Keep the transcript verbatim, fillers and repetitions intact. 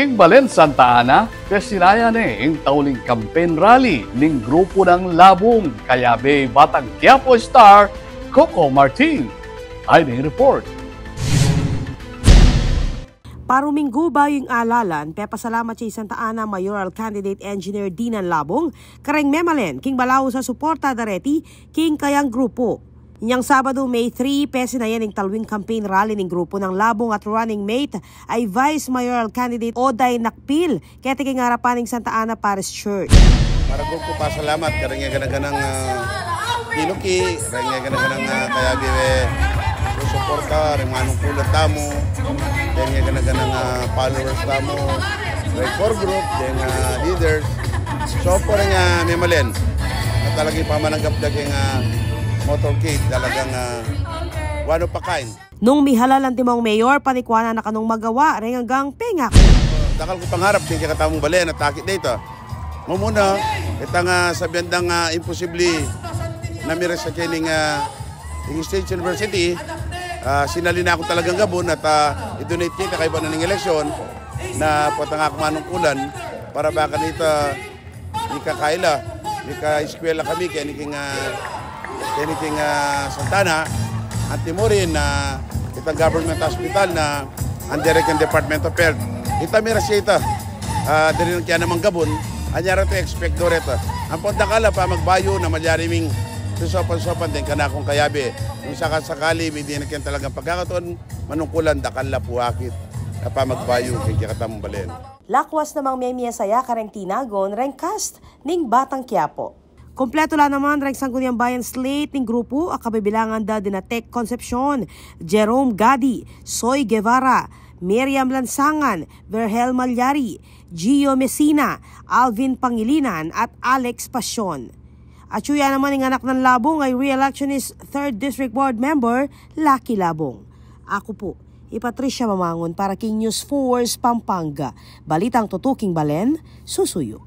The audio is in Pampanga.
King Balen, Santa Ana, pesinaya ne ing tauling campaign rally ning grupu nang Labung, kayabe Batang Quiapo star Coco Martin. Ay ning report. Paruminggu bayu ing alalan, pepasalamat ya i Santa Ana Mayoral Candidate Engineer Dinan Labung kareng memalen king malaus a suporta da reti king kayang grupu. Inyang Sabadu, May three, pesinaya ne ing tauling campaign rally ning grupu nang Labung at running mate a i Vice Mayoral Candidate Oday Nakpil keti king arapan ning Santa Ana Parish Church. Para ku pasalamat kareng gana-ganang, ah, pinuki, kareng gana-ganang, ah, kayabe susuporta, kareng manungkulan tamu, kareng gana-ganang, ah, followers tamu, kareng core group, kareng, ah, leaders. So, kareng, ah, memalen, na talagang pamananggap da keng, ah, motorcade, talagang, ah, one of a kind. Nung mihalal antimong mayor, panikuanan na kanung magawa reng anggang pengaku. Dakal ku pangarap king kekatamung balen at akit deta. Mumuna, itang, ah, sabian dang, ah, imposible na miras sa kening, ah, ing State University, ah, sinali na ku talagang gabun at, ah, i-donate ke kaybat na ning eleksyon na potang aku manungkulan para ba kanita mikakaila, mika-eskwela kami keni king, ah, keni king, ah, Santa Ana, anti mu rin na itang government hospital na under king Department of Health. Ita miras ya ita, ah, diri na kaya namang gabun, anya reta expect do reta. Ampon dakal a pamagbayu na malyari ming susopan-sopan deng kanakung kayabe. Nung saka-sakali, migay na keng talagang pagkakataon, manungkulan dakal a pu akit a pamagbayu king kekatamung balen. Lakwas namang mie-miesaya kareng tinagun reng cast ning Batang Quiapo. Kompletu la naman reng Sangguniang Bayan slate ning grupu a kabibilangan da dina Tech Concepcion, Jerome Gadi, Soy Guevara, Miriam Lansangan, Verhel Malyari, Gio Messina, Alvin Pangilinan at Alex Pasion. At yu ya naman ing anak nang Labung a i re-electionist third District Board Member Lucky Labung. Aku pu i Patricia Mamangun para king News Force Pampanga. Balitang tutuking balen, susuyu.